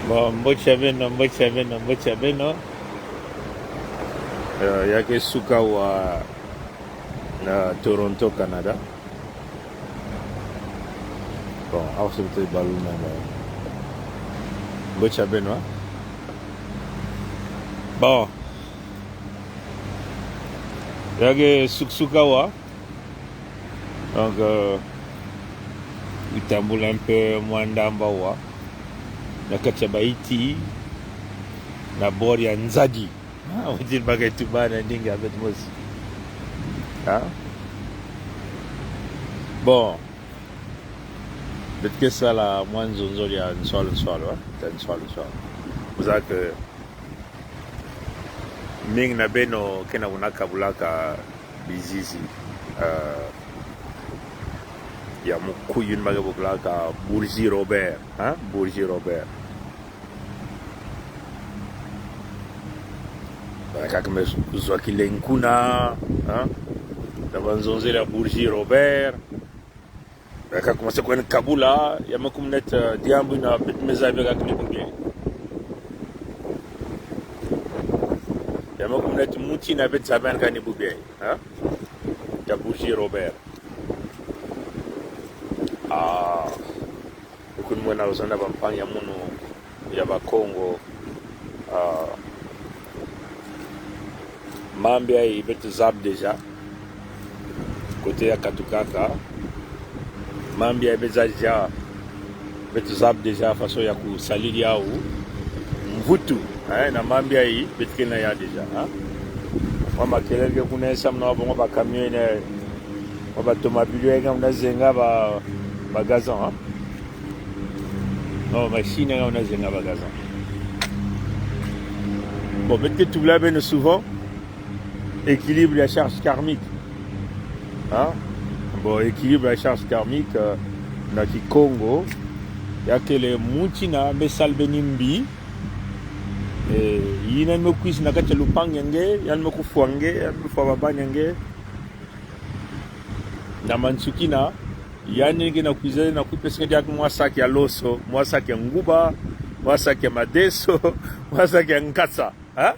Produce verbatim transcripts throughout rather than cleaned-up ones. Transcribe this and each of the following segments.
Bon, mbote ya beno, mbote ya beno, mbote ya beno. Eh, ya ke suka awa na Toronto, Canada. Bon, awa se beto balo na, na. Mbote ya beno, hein? Bon. Ya ke suka, suka awa. Donc, euh, i tambula un peu mwa ndamba awa na kati ya Baiti, na bord ya Nzadi. Ah, on dirait baka tu bâ na ndinga beto mosi. Ah? Bon. Beto ke sala mwa nzonzolo ya nswalo nswalo, hein? Ya nswalo nswalo. Vous savez que mingi na beno ke na kuna kabulaka bizizi, euh, ya mukuyu ni ba ke bokilaka Bourgi Robert, hein? Bourgi Robert. Ba kaka me zwa kilenkuna, hein? Taba nzonzolo ya Bourgi Robert. Ba ka commencer kwani kabula, ya me kumnete, eh, diambu ina beto me zaba kaka ni bubu ya. Ya me kumnete muti na beto zaba kani bubu ya, hein? Ya Bourgi Robert. Ah, ukun mwana ozana bampangi ya munu ya Bakongo. Ah, mambu yayi beto zaba déjà côté ya katukaka. Mambu yayi beto zaba déjà, beto zaba déjà façon ya kusalila yawu mvutu, hein, na mambu yayi beto ke na ya déjà, hein. Mwa makelele ke kuna, samu na mwa bongo ba camion ina, mwa ba tomabilu ya ke muna zenga ba, ba gazon, hein. Oh, machine ya ke muna zenga ba gazon. Bon, beto ke tubila beno souvent équilibre ya charge karmique. Hein? Bon, équilibre ya charge karmique, euh, na Kikongo, ya kele muti ina me sala beni mbi, eh, yina ni me kwiza na kati ya lupangu ya nge, yandi me kufwa nge, yandi me kufwa babani ya nge. Na mansukina, yandi ke na kwiza na kupesa nge diaka mwa saki ya loso, mwa saki ya nguba, mwa saki ya madeso, mwa saki ya nkasa, hein?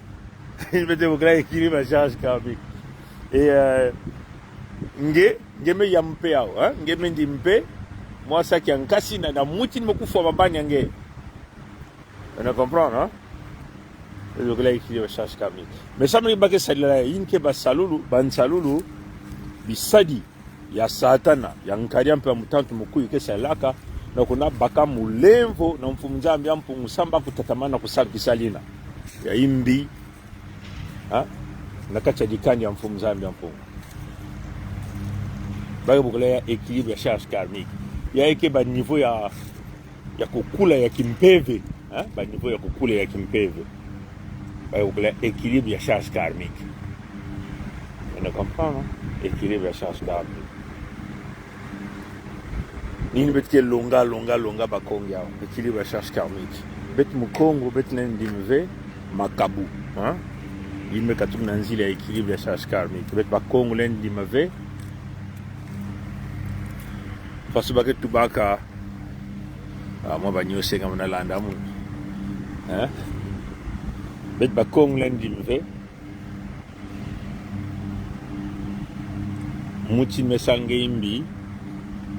Beto bokila équilibre ya charge karmique. Et, euh, nge, nge me ya mpe yawu, hein? Nge me ndi mpe, mwa saki ya nkasi na, na muti ni me kufwa babani ya nge. On a comprendre, hein? Beto bokila équilibre ya charge karmique. Mais samu na nini ba ke salila yayi? Yina ke basalulu, bansalulu, bisadi ya Satana, ya nkadi ya mpe ya mutantu mukuyu ke salaka, na kuna baka mulemvo na Mfumu Nzambi ya Mpungu, samu ba kutatamana kusala kisalina ya yimbi, ha? Na kati ya dikandi ya Mfumu Nzambi ya Mpungu. Ba ke bokila ya équilibre ya charge karmique. Yayi ke ba niveau ya ya kukula ya kimpeve, hein? Ba niveau ya kukula ya kimpeve. Ba ke bokila équilibre ya charge karmique. On a comprendre, hein? Équilibre ya charge karmique. Nini beto ke longa, longa, longa Bakongo yawu? Équilibre ya charge karmique. Beto Mukongo, beto lenda ndima ve makabu, hein? Yina me katuka na nzila ya équilibre ya charge karmique. Beto Bakongo lenda ndima ve. Façon ba ke tubaka, ah, mwa banyoso nga muna landa munu. Hein? Beto Bakongo lenda ndima ve. Muti ni me sala nge yimbi,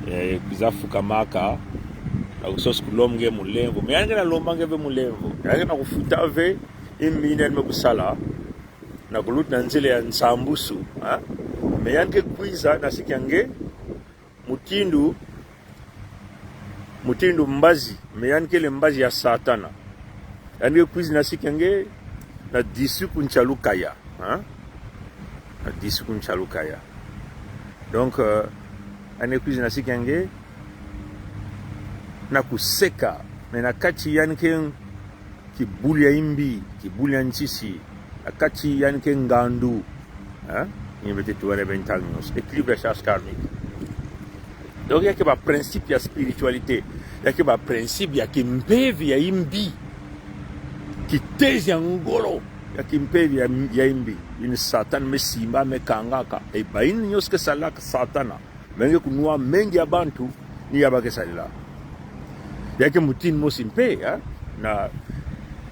eh, kwiza fukamaka, na kusosa kulomba nge mulemvo. Mais yandi ke na lomba nge ve mulemvo. Yandi ke na kufuta ve yimbi yina me kusala. Na kuluta na nzila ya nsambusu, hein? Mais yandi ke kwiza na siki ya nge, mutindu, mutindu mbazi, mais yandi kele mbazi ya Satana. Yandi ke kwiza na siki ya nge na discours ntialu kaya, hein? Na discours ntialu kaya. Donc, euh, yandi ke kwiza na siki ya nge na kuseka, mais na kati yandi ke kibulu ya yimbi, kibulu ya ntisi, na kati yandi ke ngandu. Hein? Yina beto tubana bê ntangu nyonso. Équilibre ya charge karmique. Donc, ya ke ba principe ya spiritualité. Ya ke ba principe ya kimpeve ya yimbi. Kitezo ya ngolo ya kimpeve ya, ya yimbi. Yina Satana me simba, me kangaka. E bayina nyonso ke salaka Satana. Menge kunwa mengi ya bantu, ni ya ba ke salila. Ya ke mutindu mosi mpe, hein? na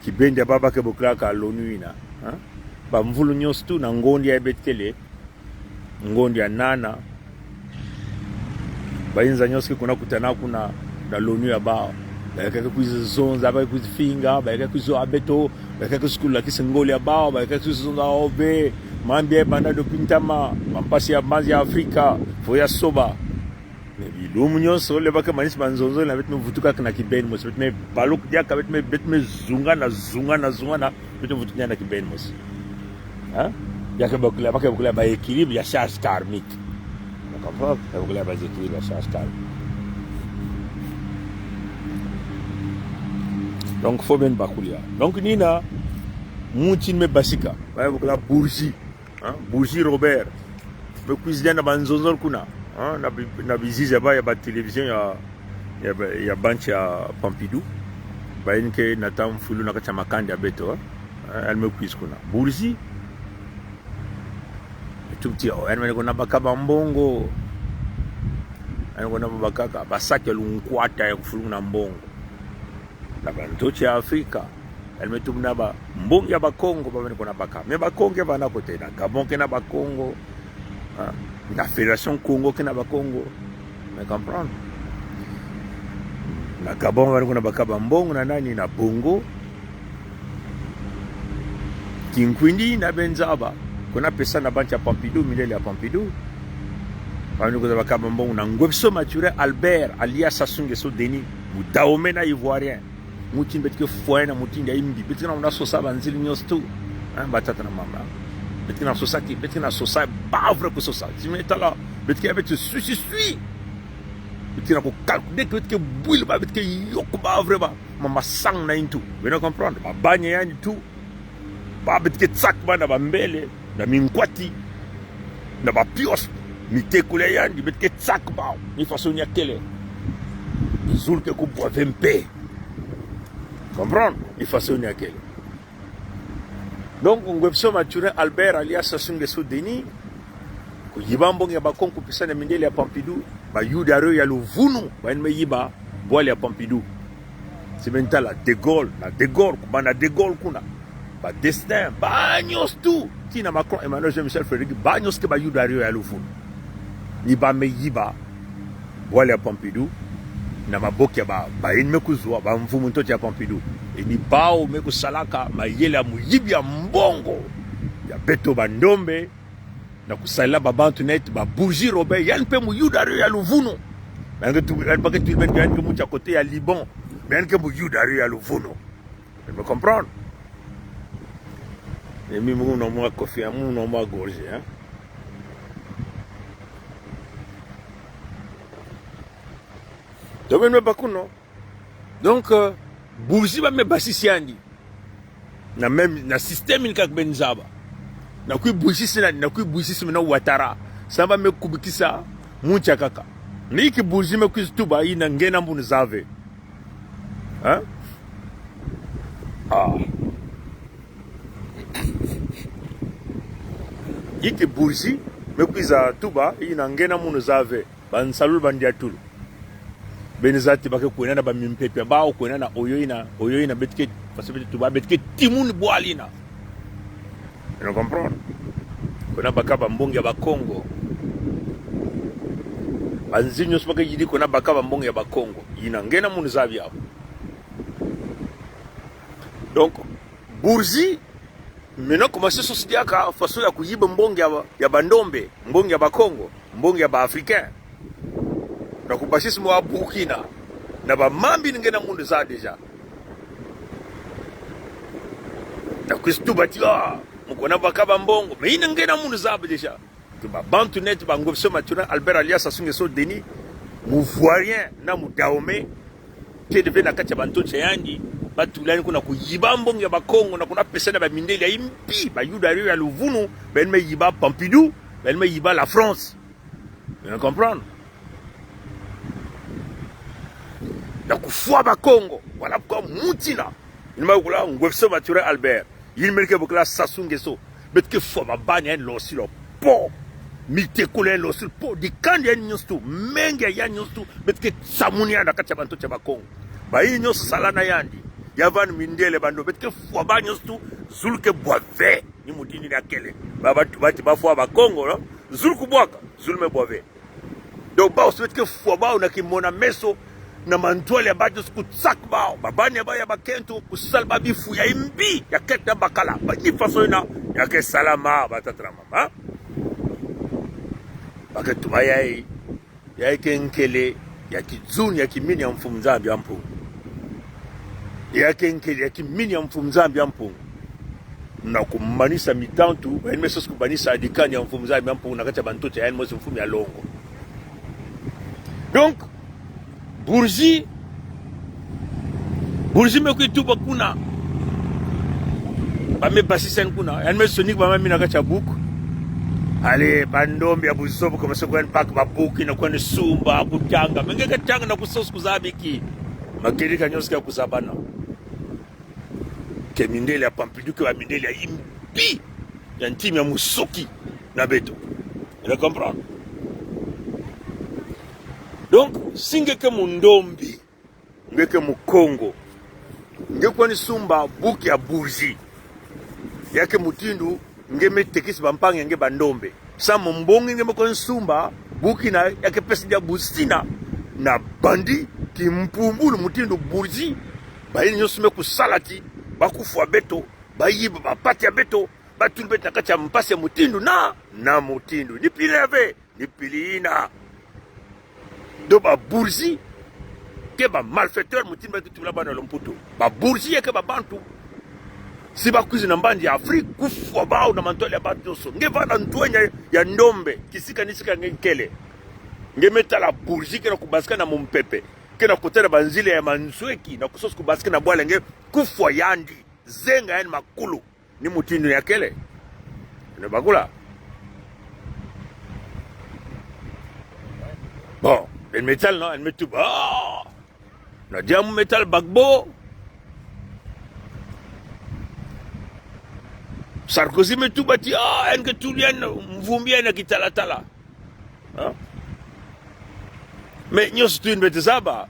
kibeni ya baba ke bokilaka l'ONU ina, hein? Bamvulu nyonso tu na ngonde ya beto kele, ngonde ya nana. Bayinza nyonso ke kuna kutana kuna na l'ONU ya bawu. Bayeka ke kwiza zonza, bayeka kwiza finga, bayeka kwiza zoa beto, bayeka kwiza kulakisa ngoli ya bawu, bayeka kwiza zonza obe. Mambi ya banda depuis ntama, mampasi ya mazi ya Afrika, faut ya soba. Mais bilumbu nyonso, leba ke manisa banzonzolo yina, beto me vutuka kaka na kibeni mosi, beto me baluka diaka, beto me, beto me zungana, zungana, zungana, beto me vutuka na kibeni mosi. Hein? Ya ke bokila, ba ke bokila ba équilibre ya charge karmique. Vous comprenez? Ya bokila ba équilibre ya charge karmique. Donc, faut bien bakulia. Donc, ni na, muti ni me basika. Ba ke bokila Bourgi. Hein, Bourgi Robert. Me kwiza diani na banzonzolo kuna. Hein, na bi-, na bizizi ya ba, ya ba télévision ya, ya ba, ya bantu ya Pompidou. Bayina ke nata mfulu na kati ya makanda ya beto, hein. Hein, yandi me kwiza kuna. Bourgi. Tubiti, oh, yandi me kona baka bambongo. Yandi kona baka ka, ba saki ya lunkwata ya kufulungu na mbongo. Na bantoto ya Afrika. Yandi me tuba na ba mbongo ya Bakongo, ba me kona baka. Mais Bakongo ke vana kote, na Gabon ke na Bakongo. Ah, na Fédération Kongo ke na Bakongo. Me comprendre? Na Gabon ba me kona baka bambongo, na nani, na Bongo. Kikwindi na Benzaba. Kona pesa na bantu ya Pompidou, mindele ya Pompidou. Ba me kwiza baka bambongo na Ngwebiso Mathurin Albert, alias Sassou Nguesso Denis. Mudahomey na Ivoirien. Muti ni beto ke fwa na mutindu ya mbi, beto ke na muna sosa banzila nyonso tu. Hein, batata na bamama. Beto ke na sosa ki, beto ke na sosa ba vrai kusosa. Ti me tala, beto ke, beto ke sui, sui, sui. Beto ke na ku calculer, beto ke bwila ba, beto ke yoko ba vrai ba. Mama sang na yintu. Beno comprendre? Ba banya ya yintu. Ba beto ke tsaka ba na bambele, na minkwati, na ba pioche, mitekolo ya yandi, beto ke tsaka ba, ni faso ni akele. Zulu ke kubwa ve mpe. Comprendre? Ni faso ni akele. Donc, Ngwebiso Mathurin Albert alias Sassou Nguesso Denis, kuyiba mbongo ya Bakongo kupesa na mindele ya Pompidou, ba Yuda rio ya luvunu, bayina me yiba bwala ya Pompidou. Ti beno tala De Gaulle, na De Gaulle, kubanda De Gaulle kuna. Ba D'Estaing, ba nyonso tu, tii na Macron, Emmanuel Jean-Michel Frédéric, ba nyonso ke ba Yuda rio ya luvunu. Ni ba me yiba bwala ya Pompidou, na maboko ya ba, bayina me kuzwa, bamvumu ntoto ya Pompidou. E ni bawu me kusalaka mayele ya muyibi ya mbongo ya beto bandombe, na kusalila babantu neti ba Bourgi Robert, yandi mpe mu Yuda rio ya luvunu. Yandi ke tu, yandi mpe ke tu, yandi ke muti ya côté ya Liban. Mais yandi ke mu Yuda rio ya luvunu. Beno me comprendre? E mi mu nwa mwa kofi, mu nwa mwa gorgée, hein. Donc, beno me bâ kuno. Donc, euh, Bourgi ba me basisa yandi. Na même, na système ni kaka beno zaba. Na kwiza bwisa yandi, na kwiza bwisa yandi na Ouattara. Sa ba me kubikisa muti ya kaka. Ni ki Bourgi me kwiza tuba, yina nge na munu zaba ve. Hein? Ah. Yi ki Bourgi me kwiza tuba, yina nge na munu zaba ve. Bansalulu, bandiatulu. Beno zaba ti ba ke kwenda na bamimpepia, ba kwenda na oyo yina, oyo yina beto ke, faso beto tuba, beto ke timuna bwala yina. Beno comprendre? Kwenda baka bambongo ya Bakongo. Banzila nyonso ba ke yidi kwenda baka bambongo ya Bakongo. Yina nge na munu zaba yawu. Donc, Bourgi, maintenant, commencer sosa diaka faso ya kuyiba mbongo ya, ya bandombe, mbongo ya Bakongo, mbongo ya ba Africains. Na kubasisa mwa buku yina. Na ba mambi yina nge na munu zaba déjà. Na kwiza tuba ti, ah, mu kwenda baka bambongo. Mais yina nge na munu zaba déjà. Ti babantu neti ba Ngwebiso Mathurin Albert alias Sassou Nguesso Denis, mu Ivoirien na mu Dahomey, kede ve na kati ya bantoto ya yandi, batulani kuna kuyiba mbongo ya Bakongo, na kuna pesa na bamindele ya mbi, ba Yuda rio ya luvunu, bayina me yiba Pompidou, bayina me yiba la France. Beno comprendre? Na kufwa Bakongo, voilà pourquoi muti yina, yina me bokila Ngwebiso Mathurin Albert. Yina me ke bokila Sassou Nguesso. Beto ke fwa ba banya ya yandi losilu po. Mitekolo ya yandi losilu po. Dikanda ya yandi nyonso tu. Menga ya yandi nyonso tu. Beto ke tsamuna yandi na kati ya bantoto ya Bakongo. Bayina nyonso sala na yandi. Ya vani mindele ba ndombe, beto ke fwa bawu nyonso tu, zulu ke bwa ve. Ni mutindu ni akele. Ba, ba, ba, bafwa Bakongo, no? Zulu kubwaka, zulu me bwa ve. Donc, bawu si beto ke fwa bawu na kimona meso, na mantwali ya bawu nyonso kutsaka bawu. Babani ya bawu ya bakento, kusala bawu bifu ya imbi, ya kento na bakala. Ba ni faso ina, ya ke salama, batata na bamama. Ba ke tuba yayi, yayi ke nkele ya kizuni, ya kimini ya Mfumu Nzambi ya Mpungu. Yayi ke nkele ya kimini ya Mfumu Nzambi ya Mpungu. Na kumanisa mitantu, ba yina me sosa kumanisa dikani ya Mfumu Nzambi ya Mpungu, na kati ya bantoto ya yandi mosi Mfumu ya Longo. Donc, Bourgi, Bourgi me kwiza tuba kuna. Ba me basisa yandi kuna. Yandi me sonika ba mambu na kati ya buku. Allez, ba ndombe ya buzoba, commencer kwenda baka ba buku, na kwenda sumba, kutanga. Mais nge ke tanga na kusosa kuzaba inki? Makedi ka nyonso ke ya kuzabana. Ke mindele ya Pompidou, ke ba mindele ya imbi, ya ntima ya musoki na beto. Vous comprenez? Donc, si nge ke mundombe, nge ke Mukongo, nge kwani sumba buku ya Bourgi, ya ke mutindu nge me tekisa bampangi ya nge ba ndombe. Samu mbongi nge me kwani sumba buku yina, ya ke pesa diabu sina na bandit, kimpumbulu mutindu Bourgi, ba yina nyonso me kusala ti ba kufwa beto, ba yiba ba parti ya beto, ba tula beto na kati ya mpasi ya mutindu na, na mutindu. Ni pili ya ve, ni pili yina. Donc ba Bourgi ke ba malfaiteurs, mutindu ba ke tubila bawu na lumputu. Ba Bourgi ya ke ba bantu, si ba kwiza na mbandi ya Afrique, kufwa bawu na mantwali ya bawu nyonso. Nge vanda ntwenya ya ndombe, kisika ni sika nge nkele, nge me tala Bourgi ke na kubasika na mumpepe, ke na kutala ba nzila ya mansweki, na kusosa kubasika na bwala, nge kufwa yandi, zenga yandi makulu. Ni mutindu ni akele. Ni bakula. Bon, yandi me tala, no, yandi me tuba, ah, na diambu me tala Gbagbo. Sarkozy me tuba ti, ah, yandi ke tuli yandi, mvumbi yandi na kitalatala. Hein? Mais nyonso tu yina beto zaba.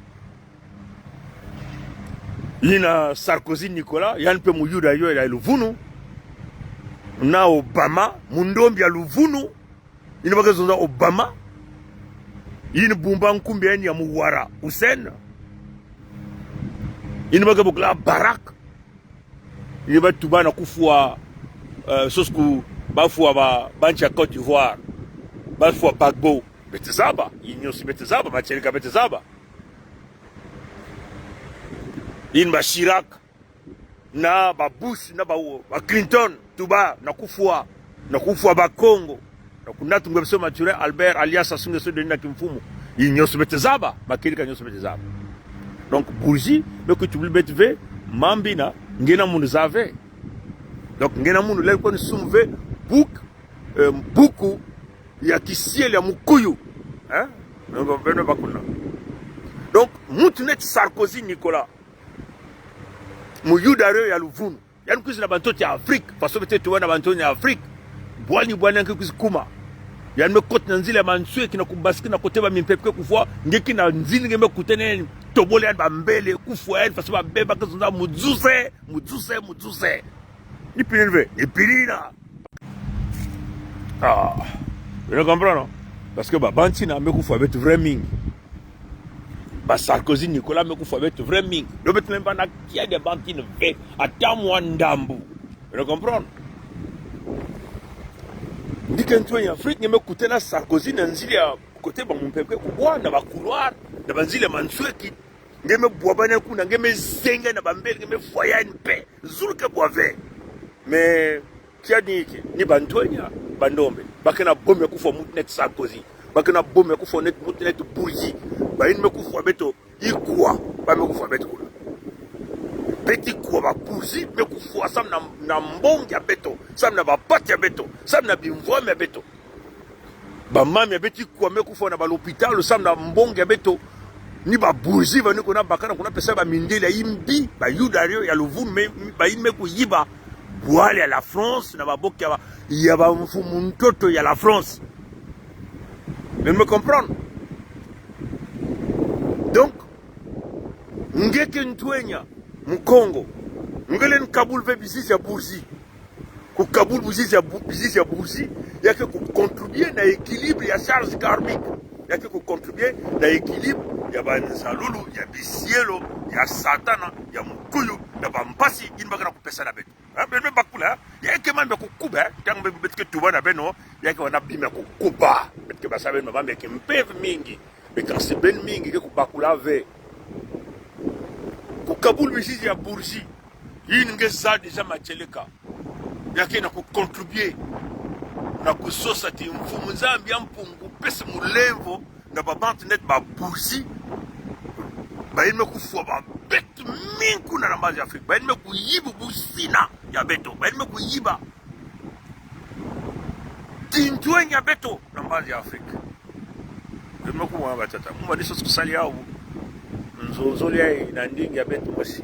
Yina Sarkozy Nicolas, yandi mpe Muyuda yo ya luvunu. Na Obama, mundombe ya luvunu. Yina ba ke zonza Obama. Yina bumba nkumbu ya yandi ya muwara, Hussein. Yina ba ke bokila Barack. Yina ba tuba na kufwa, euh, sosa ku bafwa ba, bantu ya Côte d'Ivoire. Bafwa Gbagbo. Beto zaba, yina nyonso beto zaba, matieleka beto zaba. Yina ba Chirac, na ba Bush, na ba, ba Clinton, tuba na kufwa, na kufwa Bakongo, na kunata ngwepso Mathurin Albert alias Sassou Nguesso Denis na kimfumu. Yina nyonso beto zaba, makedi ka nyonso beto zaba. Donc, Bourgi me kwiza tubila beto ve mambu yina, nge na munu zaba ve. Donc, nge na munu lenda kwani sumba ve buku, euh, buku ya kisielo ya mukuyu. Hein? Donc, beno bakuna. Donc, muntu neti Sarkozy Nicolas, Muyuda yo ya luvunu. Yandi kwiza na bantoto ya Afrique, faso beto tuba na bantoto ya Afrique. Bwani bwani yandi ke kwiza kuma. Yandi me kota na nzila ya mansweki na kubasika na koteba mimpepe ke kufwa, nge kina nzila nge me kutana na yandi, tobola yandi bambele, kufwa yandi, faso ba beba ke zonza muzuse, muzuse, muzuse. Ni pili yina ve, ni pili yina. Ah, vous comprenez, non? Parce que ba bantu yina me kufwa beto vrai mingi. Ba Sarkozy Nicolas me kufwa beto vrai mingi. Donc beto me vanda kiadi ya bantu yina ve, ata mwa ndambu. Vous comprenez? Nge ke ntwenya Afrique, nge me kutana na Sarkozy na nzila ya koteba mumpepe ke kubwa, na ba couloir, na banzila ya mansweki. Nge me bwabana kuna, nge me zenga na bambele, nge me fwa yandi mpe. Zulu ke bwa ve. Mais kiadi ni inki, ni bantwenya ba ndombe. Ba ke na boma ya kufwa muntu neti Sarkozy. Ba ke na boma ya kufwa neti muntu neti Bourgi. Ba yina me kufwa beto, ikwa ba me kufwa beto kuna? Beto ikwa ba Bourgi me kufwa samu na, na mbongi ya beto, samu na ba parti ya beto, samu na bimvwama ya beto. Ba mama ya beto ikwa me kufwa na ba lopitalo samu na mbongi ya beto. Ni ba Bourgi ba ni kuna baka na kuna pesa ba mindele ya imbi, ba Yuda yo ya luvunu, me, ba yina me kuyiba bwala ya la France na maboko ya ba, ya ba mfumu ntoto ya la France. Beno me comprendre? Donc, nge ke ntwenya, Mukongo, ngelenda kabula ve bizizi ya Bourgi. Kukabula bizizi ya Bu-, bizizi ya Bourgi, ya ke kucontribuer na équilibre ya charge karmique. Ya ke kucontribuer na équilibre ya banzalulu, ya bisielo, ya Satana, ya mukuyu, ya bampasi yina ba ke na kupesa na beto. Hein, beno me bakula, hein. Ya ke mani bia kukuba, hein. Ntangu be-, beto ke tuba na beno, ya ke wana bima kukuba. Beto ke basa beno mama, ya ke mpeve mingi. Be kansi beno mingi ke kubakula ve. Kukabula bizizi ya Bourgi, yina nge zaba déjà matieleka. Ya ke na kucontribuer na kusosa ti Mfumu Nzambi ya Mpungu apesa mulemvo na babantu neti ba Bourgi, bayina me kufwa babeto mingi kuna na mbazi ya Afrique, bayina me kuyiba busina ya beto, bayina me kuyiba tintwenya ya beto na mbazi ya Afrique. Beno me kumona batata, mu bani sosa kusala yawu, nzonzolo yayi na ndinga ya beto mosi.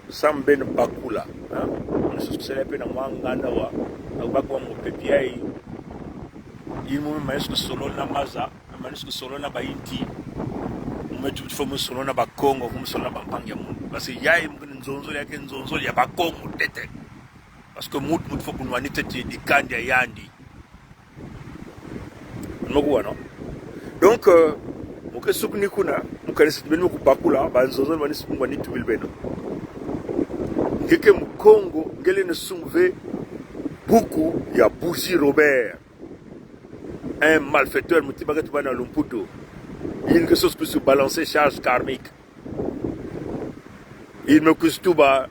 Samu beno bakula, hein? Mu bani sosa kusala yawu mpe na mwa nganda wa, na kubaka wa mupepe yayi. Yina mu me mani sosa kusolola na maza, mu me mani sosa kusolola na bayinti. Mu me tuba ti fo mu solola na Bakongo, fo mu solola na bampangi ya munu. Parce que yayi mu ke nzonzolo, ya ke nzonzolo ya Bakongo ntete. Parce que mutu, mutu fo kunwani ntete dikanda ya yandi. Mu me kuwa, non? Donc, euh, mu ke suku ni kuna, mu kanisa ti beno me kubakula, banzonzolo bani suku ni tubila beno. Nge ke Mukongo, ngelenda sumba ve buku ya Bourgi Robert. Un malfaiteur, muti ba ke tuba na lumputu. Yina ke sosa kusu balancer charge karmique. Yina me kusu tuba,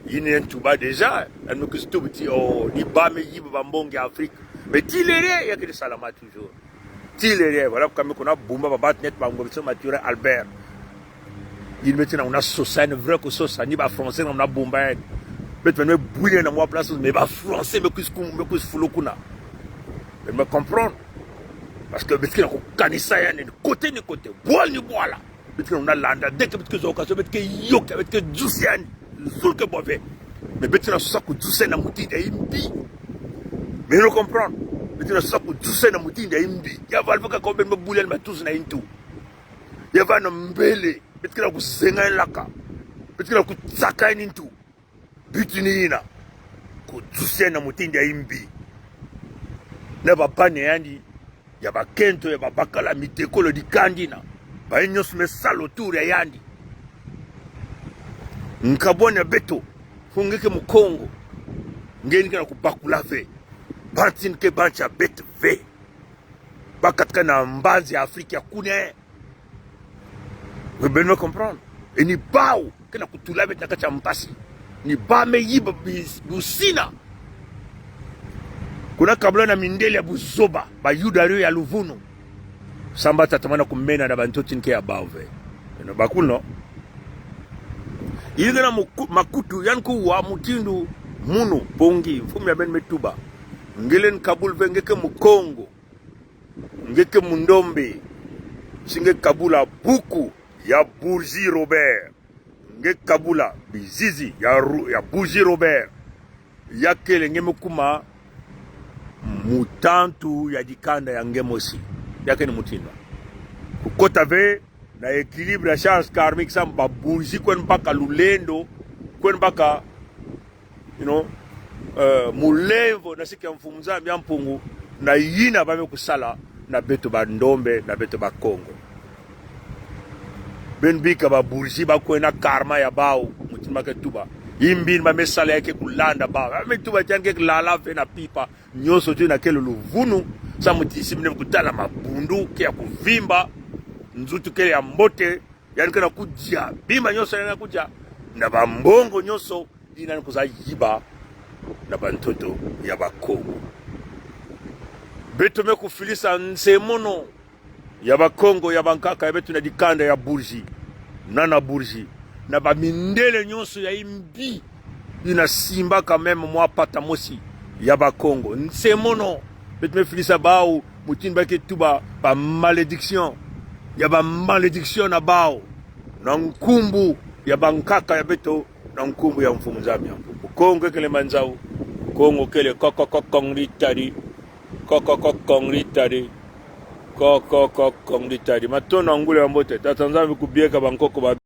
yina yandi tuba déjà, yandi me kusu tuba ti, oh, ni ba me yiba bambongo ya Afrique. Mais ti lere, ya ke de salama toujours. Ti lere, voilà, kame kuna bumba babantu neti ba Ngobetso Mathurin Albert. Yina beto na kuna sosa, un vrai kusosa, ni ba Français na kuna bumba yandi. Beto me bwiri na mwa place, mais ba Français me kusu kum-, me kusu fulu kuna. Beno me comprendre. Parce que beto ke na kukanisa yandi, côté ni côté, bwala ni bwala. Beto ke na landa, dès que beto ke zoka, so beto ke yoka, beto ke dusa yandi, zulu ke bwa ve. Mais beto ke na sosa kudusa na mutindu ya mbi. Beno me comprendre. Beto ke na sosa kudusa na mutindu ya mbi. Ya va luvaka ko beno me bula yandi matuzu na yintu. Ya va na mbele, beto ke na kuzenga yandi laka. Beto ke na kutsaka yandi ntu. But ni yina, kudusa yandi na mutindu ya mbi. Na babana yandi, ya bakento, ya babakala, mitekolo, dikanda yina. Bayina nyonso me sala autour ya yandi. Nkabwani ya beto, fu nge ke Mukongo, nge ni ke na kubakula ve. Bantu ni ke bantu ya beto ve. Ba katika na mbanzi ya Afrique ya kuna. Beno me comprendre. Et ni bawu ke na kutula beto na kati ya mpasi. Ni ba me yiba bis-, busina. Kuna kabula na mindele ya buzoba, bayuda rio ya luvunu. Samu ba tatamana kumena na bantoto ni ke ya bawu ve. Beno bakula, non? Yina ke na muku-, makutu, yandi kuwa mutindu munu, Pongi, mfumu ya beno me tuba. Ngelenda kabula ve, nge ke Mukongo. Nge ke Mundombe, si nge kabula buku ya Bourgi Robert. Nge kabula bizizi ya Ru-, ya Bourgi Robert. Ya kele nge me kuma mutantu ya dikanda ya nge mosi. Ya kele mutindu. Kukota ve na équilibre ya charge karmique samu ba Bourgi kwenda baka lulendo, kwenda baka, you know, euh, mulemvo na siki ya Mfumu Nzambi ya Mpungu, na yina ba me kusala na beto Bandombe, na beto Bakongo. Beno bika ba Bourgi ba kwena karma ya bawu, mutindu ma ke tuba. Yimbi ba me sala ya ke kulanda bawu. Ba me tuba ti yandi ke lala ve na mpimpa. Nyonso ti yina kele luvunu, samu ti si beno kutala mabundu ke ya kuvimba, nzutu kele ya mbote, yandi ke na kudia, bima nyonso yandi ke na kudia, na bambongo nyonso, yina yandi kwiza yiba na bantoto ya Bakongo. Beto me kufilisa nsemono ya Bakongo, ya bankaka ya beto na dikanda ya Bourgi, na na Bourgi, na bamindele nyonso ya yimbi yina simbaka même mwa pata mosi ya Bakongo. Nsemono, beto me filisa bawu, mutindu ba ke tuba, ba malédiction, ya ba malédiction na bawu, na nkumbu ya bankaka ya beto, na nkumbu ya Mfumu Nzambi ya Mpungu. Kongo kele manzau, Kongo kele koko koko kongri tari, koko koko kongri tari, koko koko kongri tari. Matondo na ngula ya mbote, Tata Nzambi kubieka bankoko ba